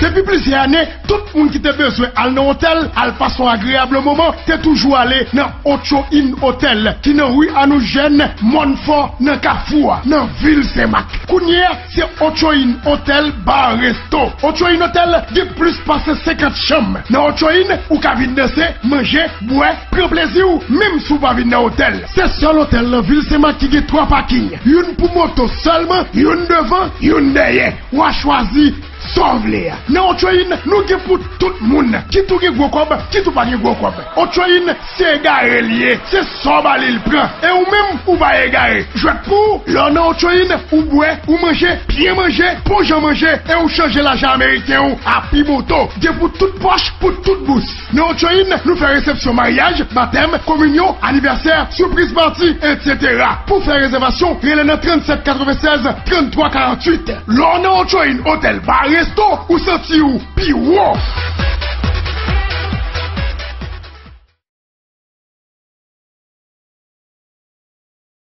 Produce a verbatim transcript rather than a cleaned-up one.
Depi plizyè ane, tout moun ki te bezwen al nan otèl, al pase yon agreyab moman, te toujou ale nan Ocho Inn Hotel, ki nan ri Anoujen, Mòn Fò, nan Kafou a, nan vil Senmak. Kounye a, se Ocho Inn Hotel Bar Resto. Ocho Inn Hotel gen plis pase senkant chanm. Nan Ocho Inn, ou ka vin danse, manje, bwè, pran plezi w, menm si w pa vin nan otèl. Se sèl otèl nan vil Senmak ki gen twa paking. Youn pou moto sèlman, youn devan, youn dèyè. W a chwazi sa w vle a. Nan Ocho Inn, nou gen pou tout moun, kit ou gen gwo kòb, kit ou pa gen gwo kòb. Ocho Inn, se egare l ye, se sa w ba li l pran. E ou menm, ou pa egare. Jwèt pou ou, lè w nan Ocho Inn, ou bwè, ou manje, byen manje, bon jan manje, e ou chanje lajan ameriken w a pi bon to. Gen pou tout pòch, pou tout bous. Nan Ocho Inn, nou fè resepsyon maryaj, batèm, kominyon, anivèsè, sipriz pati, etsetera. Pou fè rezèvasyon, rele nan tranntsèt katrevennsèz, tranntwa karanntuit. Lè w nan Ocho Inn Hotel Bar Resto, ou santi w pi wo.